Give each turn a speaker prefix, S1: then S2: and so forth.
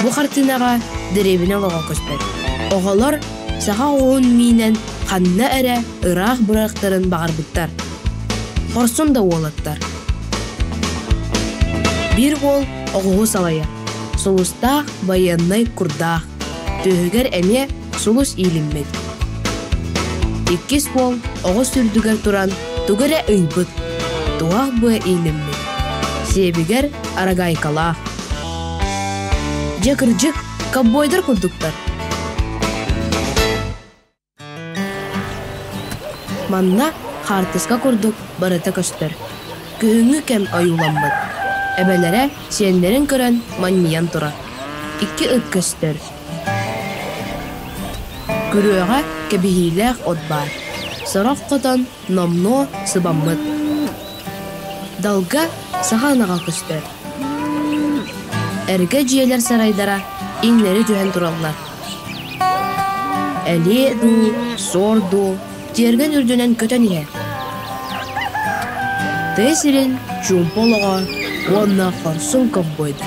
S1: Бу хартыынаҕа дэриэбинэ олоҕо көстөр. Оҕолор саха оҕуһун миинэн ханна эрэ ыраах бырахтарын баҕарбыттар. Хорсун да уолаттар. Биир уол оҕуһу салайар, сулустаах байыаннай курдаах, түөһүгэр эмиэ сулус иилиммит. Иккис уол оҕус үрдүгэр туран тугу эрэ ыйбыт, туһах быа иилиммит, сиэбигэр арагайкалаах. Дьэ кырдьык, ковбойдар курдуктар. Манна хаартыска курдук барыта көстөр. Күһүҥҥү кэм ойууламмыт. Эбэлэрэ сиэннэрин көрөн манньыйан турар. Икки ыт көстөр. Күрүөҕэ кэбиһиилээх от баар. Сорох хотон номнуо сыбаммыт. Далга саха ынаҕа көстөр. Эргэ дьиэлэр сарайдара иҥнэри түһэн тураллар. Элиэ дуу, суор дуу тиэргэн үрдүнэн көтөн иһэр. Тыа сирин чуумпу олоҕо уонна хорсун ковбойдар.